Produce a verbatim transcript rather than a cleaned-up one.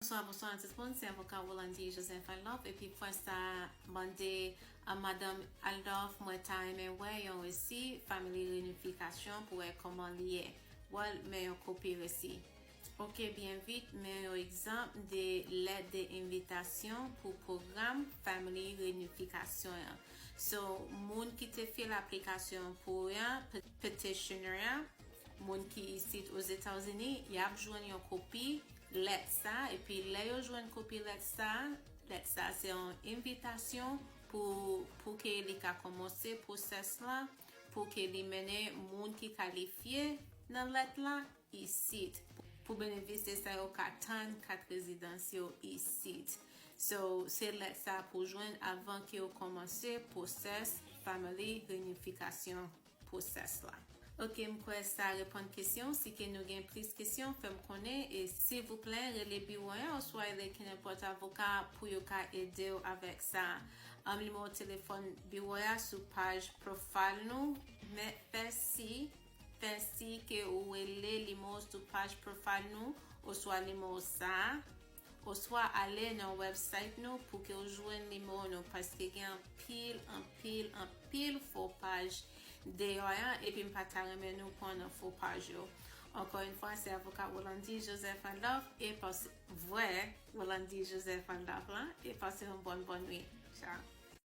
Bonswa, bonswa tout moun, se avoka Rolandi Joseph Adolphe, epi pwen sa mande a madanm Adolphe, mwen ta renmen wè yon resi Family Reunification pou wè kòman li ye. Well, men yon kopi resi. Ok, byen vit, men yon egzanp de lèt de envitasyon pou pwogram Family Reunification an. So, moun ki te fil aplikasyon pou an, petitioner an, moun ki isit Ozetazini, y ap jwenn yon kopi lèt sa, epi lè yo jwenn kopi lèt sa, lèt sa se yon envitasyon pou, pou ke li ka kòmanse pwosès la, pou ke li mennen moun ki kalifye nan lèt la isit. Pou benefisye sa yo ka tann kat rezidans yo isit. So, se lèt sa pou jwenn avan ke yo kòmanse pwosès Family Reunification pwosès la. Ok, m kwè sa reponn kesyon. Si ke nou gen plis kesyon, fè m konnen. E silvouplè, rele biwo a oswa rele kenenpòt avoka pou yo ka ede w avèk sa. An, nimewo telefòn biwo a sou paj profile nou. Men fè si, fè si ke ou rele nimewo sou paj profile nou oswa nimewo sa a. Oswa ale nan website nou pou ke w jwenn nimewo nou, paske gen anpil, anpil, anpil fo paj deyò a, epi m pa ta renmen nou pran nan fo paj yo. Ankò yon fwa, se avoka Rolandi Joseph Adolphe, e pase vwè Rolandi Joseph Adolphe la, e pase yon bòn, bòn nwit. Tchao.